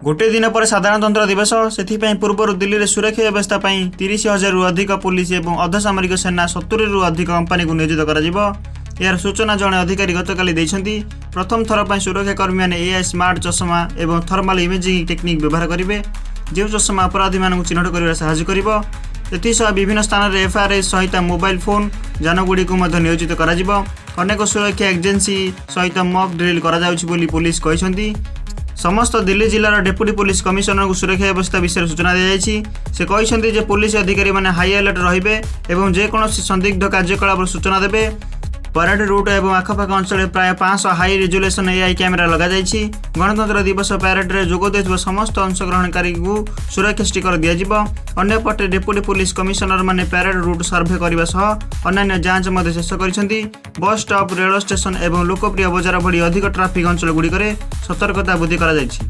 ଗୋଟିଏ ଦିନ ପରେ ସାଧାରଣତନ୍ତ୍ର ଦିବସ। ସେଥିପାଇଁ ପୂର୍ବରୁ ଦିଲ୍ଲୀରେ ସୁରକ୍ଷା ବ୍ୟବସ୍ଥା ପାଇଁ 30,000ରୁ ଅଧିକ ପୋଲିସ ଏବଂ ଅର୍ଦ୍ଧସାମରିକ ସେନା 70ରୁ ଅଧିକ କମ୍ପାନୀକୁ ନିୟୋଜିତ କରାଯିବ। ଏହାର ସୂଚନା ଜଣେ ଅଧିକାରୀ ଗତକାଲି ଦେଇଛନ୍ତି। ପ୍ରଥମ ଥର ପାଇଁ ସୁରକ୍ଷା କର୍ମୀମାନେ ଏଆଇ ସ୍ମାର୍ଟ ଚଷମା ଏବଂ ଥର୍ମାଲ ଇମେଜିଂ ଟେକ୍ନିକ୍ ବ୍ୟବହାର କରିବେ, ଯେଉଁ ଚଷମା ଅପରାଧୀମାନଙ୍କୁ ଚିହ୍ନଟ କରିବାରେ ସାହାଯ୍ୟ କରିବ। ଏଥିସହ ବିଭିନ୍ନ ସ୍ଥାନରେ ଏଫଆରଏସ୍ ସହିତ ମୋବାଇଲ ଫୋନ୍ ଯାନଗୁଡ଼ିକୁ ମଧ୍ୟ ନିୟୋଜିତ କରାଯିବ। ଅନେକ ସୁରକ୍ଷା ଏଜେନ୍ସି ସହିତ ମକ୍ ଡ୍ରିଲ୍ କରାଯାଉଛି ବୋଲି ପୋଲିସ କହିଛନ୍ତି। ସମସ୍ତ ଦିଲ୍ଲୀ ଜିଲ୍ଲାର ଡେପୁଟି ପୋଲିସ କମିଶନରଙ୍କୁ ସୁରକ୍ଷା ବ୍ୟବସ୍ଥା ବିଷୟରେ ସୂଚନା ଦିଆଯାଇଛି। ସେ କହିଛନ୍ତି ଯେ ପୋଲିସ ଅଧିକାରୀମାନେ ହାଇ ଆଲର୍ଟ ରହିବେ ଏବଂ ଯେକୌଣସି ସନ୍ଦିଗ୍ଧ କାର୍ଯ୍ୟକଳାପର ସୂଚନା ଦେବେ। ପରେଡ ରୁଟ୍ ଏବଂ ଆଖପାଖ ଅଞ୍ଚଳରେ ପ୍ରାୟ 500 ହାଇ ରେଜୁଲେସନ ଏଆଇ କ୍ୟାମେରା ଲଗାଯାଇଛି। ଗଣତନ୍ତ୍ର ଦିବସ ପ୍ୟାରେଡରେ ଯୋଗ ଦେଉଥିବା ସମସ୍ତ ଅଂଶଗ୍ରହଣକାରୀଙ୍କୁ ସୁରକ୍ଷା ଷ୍ଟିକର ଦିଆଯିବ। ଅନ୍ୟପଟେ ଡେପୁଟି ପୋଲିସ କମିଶନରମାନେ ପ୍ୟାରେଡ ରୁଟ୍ ସର୍ଭେ କରିବା ସହ ଅନ୍ୟାନ୍ୟ ଯାଞ୍ଚ ମଧ୍ୟ ଶେଷ କରିଛନ୍ତି। ବସ୍ ଷ୍ଟପ୍, ରେଳ ଷ୍ଟେସନ ଏବଂ ଲୋକପ୍ରିୟ ବଜାର ଭଳି ଅଧିକ ଟ୍ରାଫିକ୍ ଅଞ୍ଚଳଗୁଡ଼ିକରେ ସତର୍କତା ବୃଦ୍ଧି କରାଯାଇଛି।